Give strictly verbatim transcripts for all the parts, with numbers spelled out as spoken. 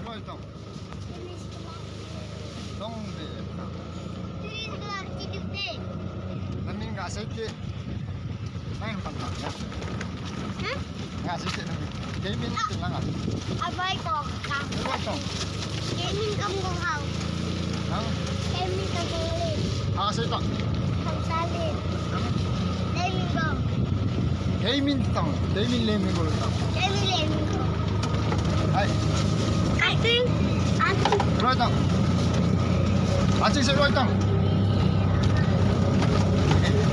Loi tong. Tong de. Namin nga sei te. Nang pan ta. Huh? Nga sei te namin. Gaming te lang ah. Abai ko ka. Loi tong. Gaming kam ko hao. Hah? Gaming kam ko le. Ah, sei ta. Kam sa le. Hah? Gaming ko. Gaming tong. Gaming le mi ko tong. Gaming le mi ko. Hai. Kai ting. An ting. Loi tong. An ting sei loi tong.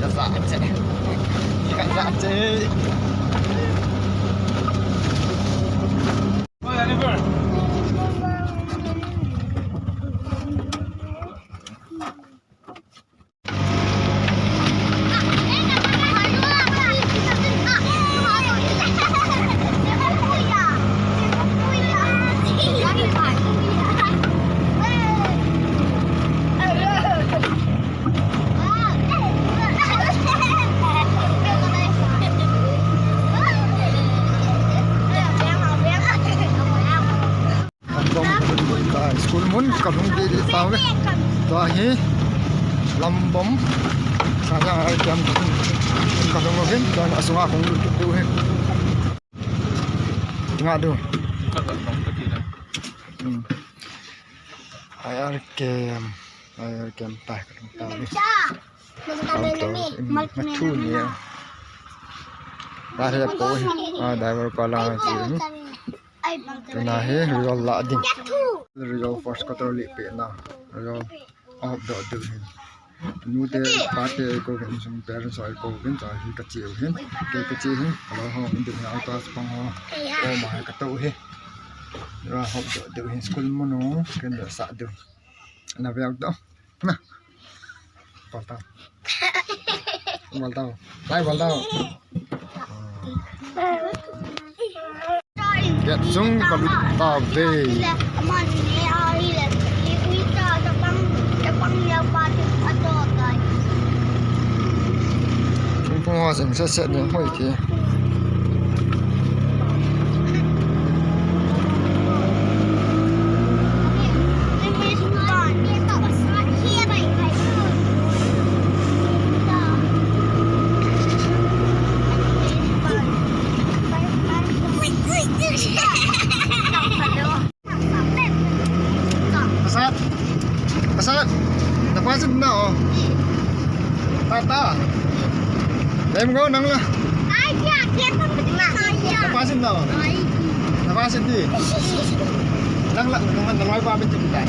Ka sa che. Ka sa che. School mun kalhung ding ding tauve. Tua hi lambom. Sanga ai jam kalhung uvin, tua asunga kong lut diu ahi. Nga diu. Hmm. I R camp, I R camp tai kalhung tauve. Auto, hmm, mathu ni. Ba he po, ah, driver pa la chi. Tuna hi result la ding. Result first quarter li pe na. Result ahop doh diu hin. Nu te pa te ko kin sum parents ho ko kin cha hi ka che u hin. Ke ka che hin. Ka lo ho in diu hin auto spang ho. O ma ka to hi. Result ahop doh diu hin school mun u ken da sa diu. Na veu doh. Na. Bol tau. Bol tau. Lai bol tau. Gate sung kalut tauve. Thingphung ho jing sese ni hoi ti. Pasat. Pasat. Napasit na, oh. Tata. Lem go, nang la. Napasit na, oh. Napasit di. Nang la, nang la, nang la, pa, bitin kita.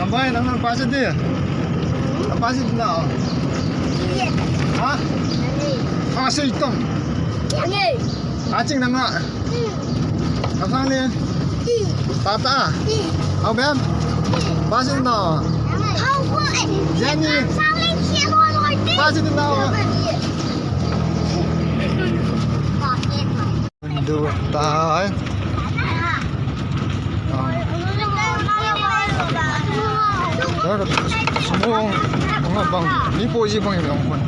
Nang la, nang la, pasit di. Napasit na, oh. Ha? Pasit tong. Aching nang la. Kasang le. Tata. Au bem. Pasit na. Jenny. Pasit na. Undo tai. Ah. Semua orang bang, ni po ji bang yang pun.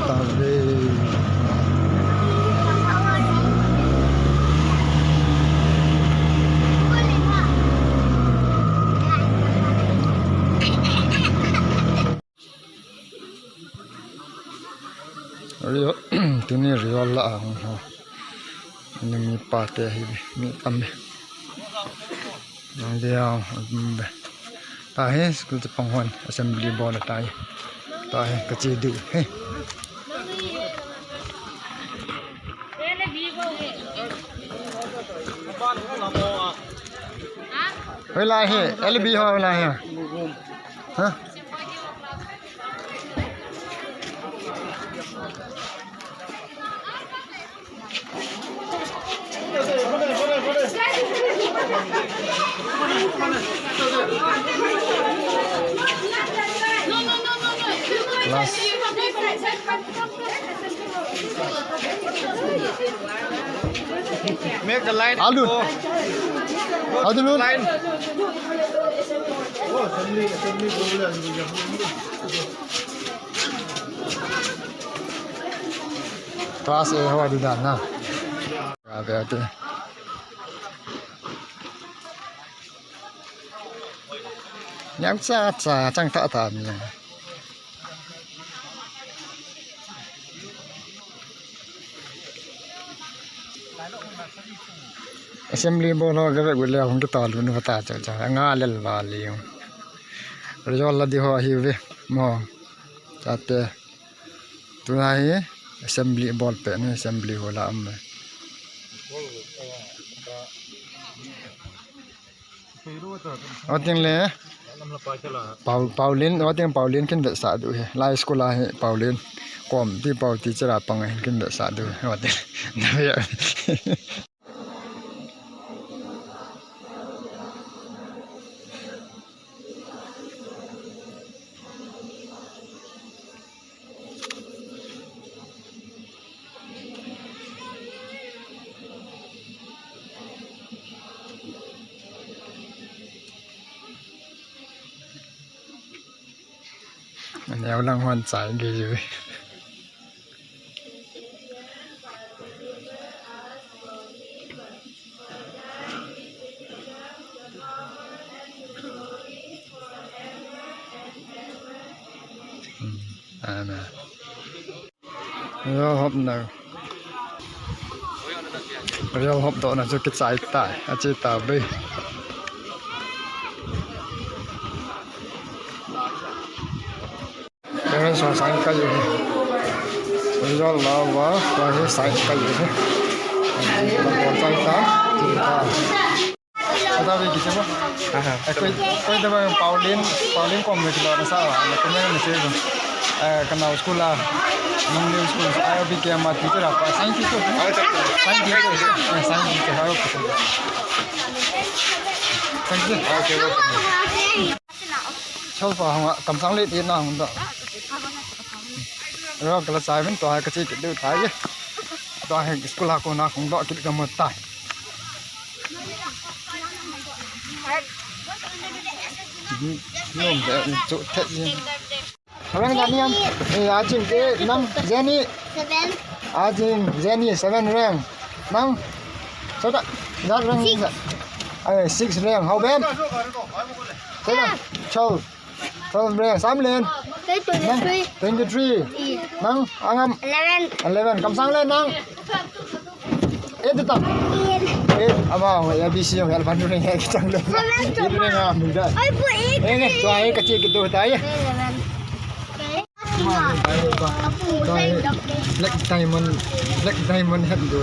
Tabe. Rio, tuni Rio la a hung ho. Ni mi pa te hi mi tam be. Nang dia, um, be. Tahi school chapang hon assembly bol tahi. Tahi ka che diu he. Hoilai he, L B ho hoilai he. Ha? Last. Make the line. Alu. Go. Alu. Line. Class A ho ding dan na. Ka ve te. Yang cha cha chang ta ta mi. Assembly bol ho ka ve gu le hung kita lu nu ta cha cha nga lel va li. Result la di ho hi ve mo. Chate. Tuna hi assembly bol pe ni assembly ho la am. Ating le Pau-, Paulin, ating Paulin kin vet sa du he. Lai school a hi Paulin. Kom ti Pau ti chera pang hin kin vet sa du he. Ating. Aneo lang hon chai ge ju. Hmm, ana. Result hop na. Result hop doh na chu kichai tai. Achi ta be. Parents ho sign kai u hi. Result la va, va hi sign kai u hi. Achi ta bol chai ta. Achi ta. Ada be kiche ba? Aha. Eh, koi, koi da ba Paulin, Paulin kom me kilo na sa ba? Na kom me se ba? Eh, kana school a, Mungli school, I O B K ma teacher apa? Science teacher. Science teacher. Eh, science teacher. Ayo, kiche. Thank you. Okay, welcome. Chol pa hong kam sang le ti na hong da. Ro kala sai men to ha ka chi ki du tai. To ha school ha ko na hong do ki ka mo tai. Nom de chu the ni. Rang Daniel, eh, a ching ke nang Jenny. Seven. A ching Jenny seven rang. Nang. Sota. That rang. Six. Eh, six rang. How ben? Sota. Chol. Chol rang. Sam len. Twenty-three. Nang. Twenty-three. Nang. Angam. Eleven. Eleven. Kam sang len nang. Eight ta. Eight. Ama, A B C ho help an ring he chang le. Eight ring a mi da. Ai, bu eight. Eh, ne, to ai ka che ki do ta ye. Eleven. Black Diamond, Black Diamond hat do.